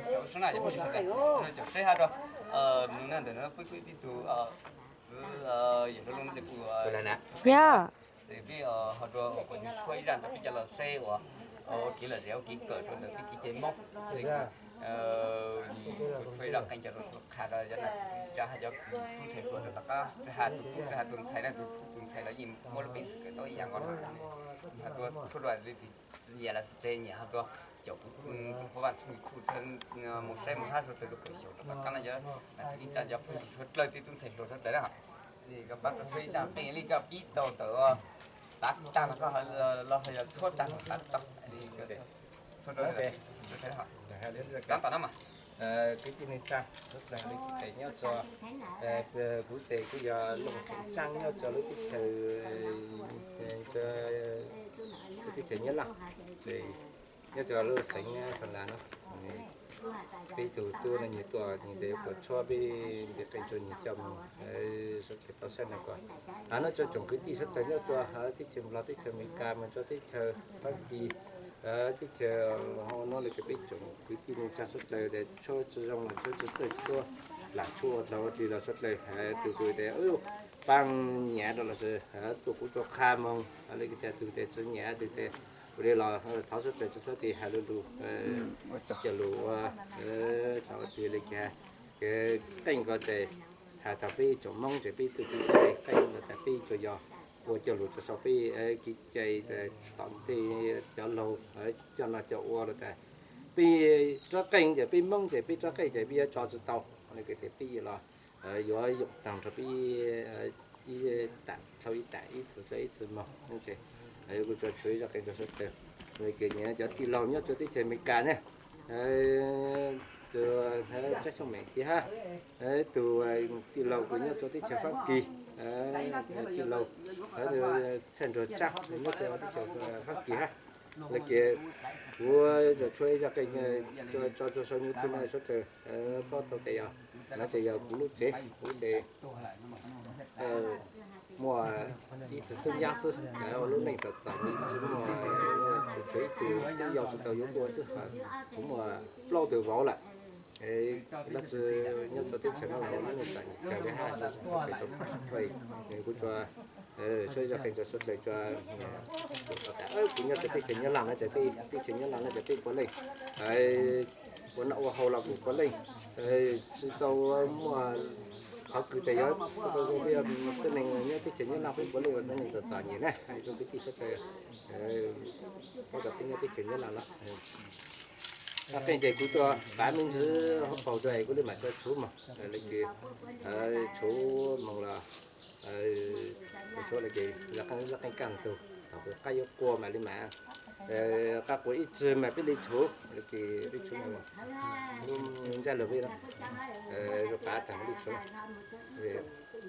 Xyov sub na, cov phooj ywg sawv daws, cov seb ha rua, nub na ntawm no peb kuj ib tug txiv yawg lub npe hu Yog. Ces peb ho rua kuv tshuab ib zaj rua peb cov los seb uas ua kev lom zem ua kev kawm rua ntawm peb kev cai Moob. Kuv tshuab ib zaj qeej coj rua qha rua cov nam txiv tsa hab cov tub ntxhais hluas rua tom qab, tsi has tus tub tsi has tus ntxhais na, tus tub tus ntxhais los yeej muab lub peev xwm kawm tau ib yam nkaus na. Ho rua tshuab rua txiv nyiam los txiv tsev nyiam, ho rua caum kuv txuj qhuav vaj txuj YouTube mus saib mus hab suav dlawg rua kawm xyaum rua tom qab no cov nam txiv tsa cov phooj ywg suav dlawg tej tub ntxhais hluas suav dlawg na. Li koj pab rua tshuab ib zaj qeej li koj pib tau tawm tav tag no koj los ho yog tshuab tag tav tag li. Tshuab rua, tsav tom no mas. Kwv tij neej tsa, suav dlawg li tsev nyob rua, kuv tsev kuj yog Looj Xeem Tsaab nyob rua lub teb chaws, lub teb chaws Nyab Laj, nyob rua lub xeev Xa Las no. Peb tug tub no nyias tuaj nyias tes yuav kom tshuab peb npe qeej rua nyias coj moog, suav dlawg tau saib no kom, a, nyob rua tsoom kwv tij suav dlawg nyob rua teb chaws Nplog, teb chaws Amelikas, moog rua teb chaws Fab Kis, teb chaws no le kws peb tsoom kwv tij neej tsa suav dlawg tes tshuab tsi zoo los tshuab tsi txawj tshuab, lam tshuab ua dlaag ua dlig los suav dlawg tug tug tes paab nyiam rua los sis tuaj kuv rua qha moog, le kws tas tug tes tsi nyiam tug tes ua le los thov suav dlawg tsi xob tes has lug lug, coj lug ua, thaum twg le kws qeej ko tes has thaum peb tsoom Moob tes peb txuj kev cai qeej ko tas peb tsuas yog ua coj lug rua sau peb kev cai tom ntej cov laug coj noj coj ua los tas peb rov qeej ces peb Moob ces peb rov qeej ces peb yuav tso tsi tau, le kws tas peb los yuav yoom taag nrho peb ib tam dlhau ib tam ib txhis dlhau ib txhis moog. Kuv tsuas tshuab ib zaj qeej rua suav dlawg, le kws nyiam cov tij laug nyob rua teb chaws Amelikas ne, Tsab Xyooj Mem thiab hab tug tij laug kws nyob rua teb chaws Fab Kis, tij laug Txhaj Nraug Tsab nyob rua teb chaws Fab Kis hab. Le kws kuv tsuas tshuab ib zaj qeej tso rua sau YouTube no suav dlawg paub tau tas yog, no ces yog kuv lub tsev, kuv tes muaj ib txwm tub nyab xwb, ua lub neej txom txom nyem tsi muaj, tshuav ib tug tub yau tsi tau yuav tuaj xwb, kuv muaj plaub tug vauv lawm. Dlaab tsi nyob rua teb chaws no los ua lub neej txom nyem kawg le hab, kuv tsuas tshuab ib zaj qeej rua suav dlawg tso, tas kuv nyob rua teb chaws Nyab Laj no ces peb, teb chaws Nyab Laj no ces peb puav leej ua noj ua haus los kuj puav leej tsi tau muaj qhov kws tas yuav tau zoo peb tib neeg nyob teb chaws Nyab Laj peb puav leej ua neej txom txom nyem na, zoo kwv tij suav dlawg paub tas peb nyob teb chaws Nyab Laj no. Qeej ces kuv tsuas pav me ntsis hauv paus rua es kuv le maam tso tshuv moog, le kws tshuv moog los tshuv le ces lub qeej kaj ntug, thaum kws qab yuav qua mam le maam, qab qua ib tsig mas peb le tshuv, le kws peb tshuv moog, ntsaj lug peb zoo pav taag le tshuv.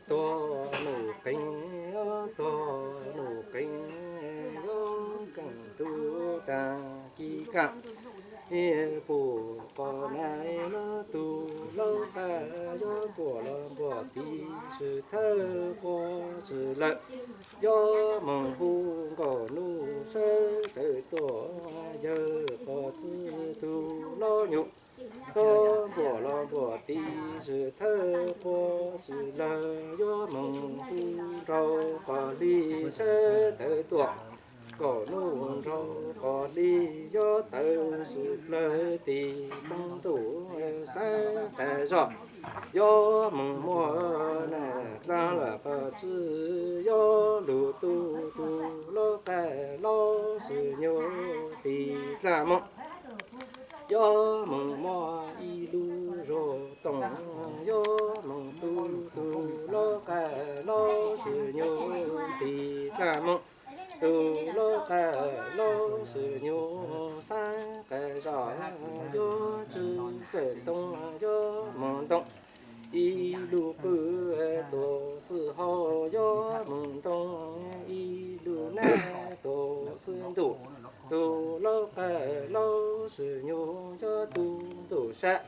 Tuab nuj qeeb, tuab nuj qeeb, yuav keej tub taag kis kaaj, puj qos nai lub tug laub qab, yuav npuaj los npuaj tiv, swm thawj quas swm lawm, yuav moog hu nkauj nuj sawv tawm tuaj, yawg qos txwj tug laub nyuj, yuav npuaj los npuaj tiv, swm thawj quas swm lawm, yuav moog hu nraug qos hli sawv tawm tuaj, nkauj nuj nraug qos hli yuav tawm swm plawg tim toob ntuj xaav qas zog, yuav moog muaj naj dlaab lawm qos txwj, yuav lug tub tug laub qab laub swm nyuj tim dlaab moog, yuav moog muaj ib lub zog tooj, yuav moog tub tug laub qab laub swm nyuj tim dlaab moog, tug laub qab laub swm nyuj xaav qas zog, yuav tsi txawj ntoo yuav moog ntoo, ib lub qwj tuaj xwb hau, yuav moog ntoo ib lub nab tuaj xwb ntuj, tug laub qab laub swm nyuj yuav tub ntuj sab.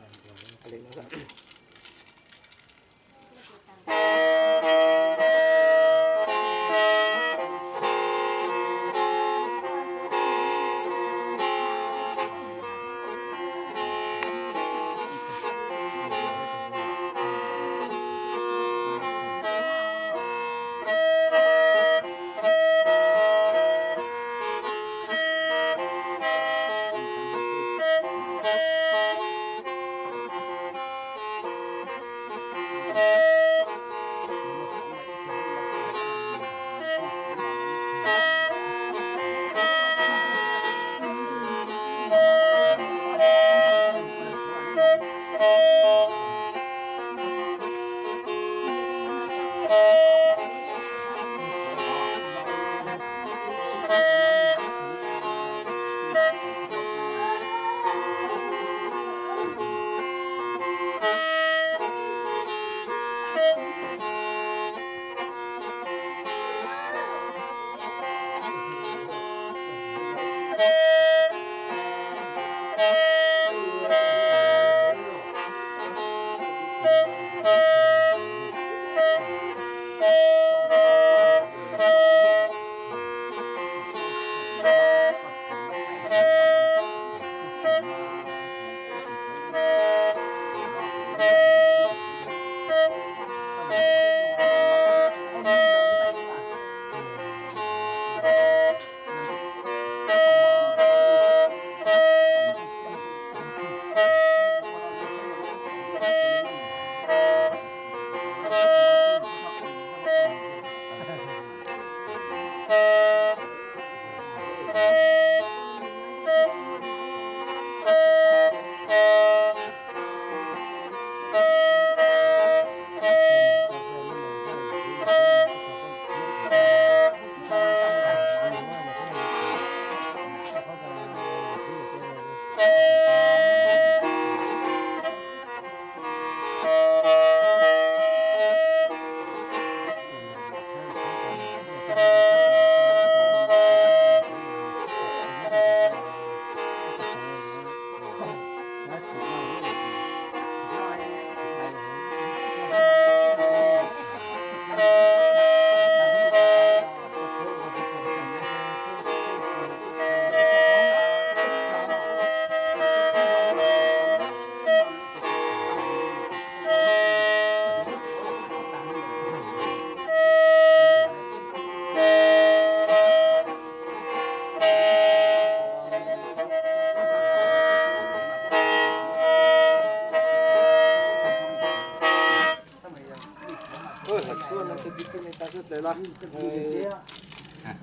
Los,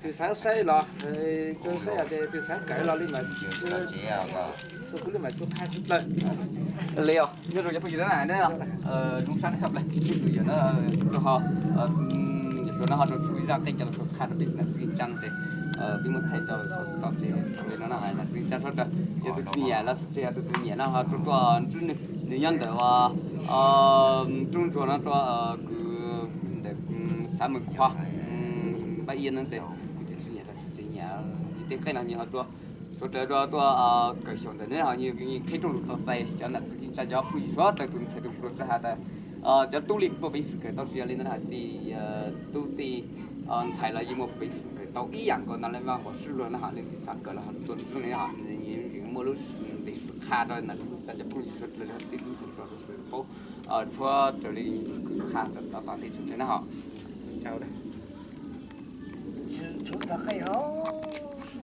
tus xaav saib los, tus saib os, tus xaav kawm los li mas, tus kuv li mas tsuas qha tsis plawg li os. Nyob rau cov phooj ywg na, neb zoo sab tshaj plaws, tus yawm na, rau ho, yawm suav no ho rau tsuas ib zaj qeej coj los rau qha rau peb nam xwb ntsa no ces peb muab thaij rau xov xwm tau ces xaus li no na, nam xwb ntsa sab rawg. Yog tus txiv nyiam los xwb ces yog tus txiv nyiam no ho rau tuaj ntsib nws, nws nyob ntawm roob ntsuag no rau kws ntawm xav mus qhuav npaj ia no ces tus txiv nyiam los xwb ces nyiam li tej qeej no nyias ho rua suav raws rua tuaj kawm xyaum ntawm neb ho nyias qhib rooj lus tau txais cov nam xwb ntsa cov phooj ywg suav raws tus ntxhais tus hluas txawj has tas cov tub li kuj muaj peev xwm kawm tau tsis yog li ntawd hais tias yog tub tij ntxhais los yeej muaj peev xwm kawm tau ib yam nkaus ntawd li vaj npaum sib luag na ho leej twg xav kawm los ho tuaj nws rooj li ho nws yeej muaj lub npe xwm qha rau nam xwb ntsa cov phooj ywg suav raws li ho tij tub ntxhais rau paub tshuab raws li qha rau tom ntej tshaj plaws na ho. Tshuav tom qeej os.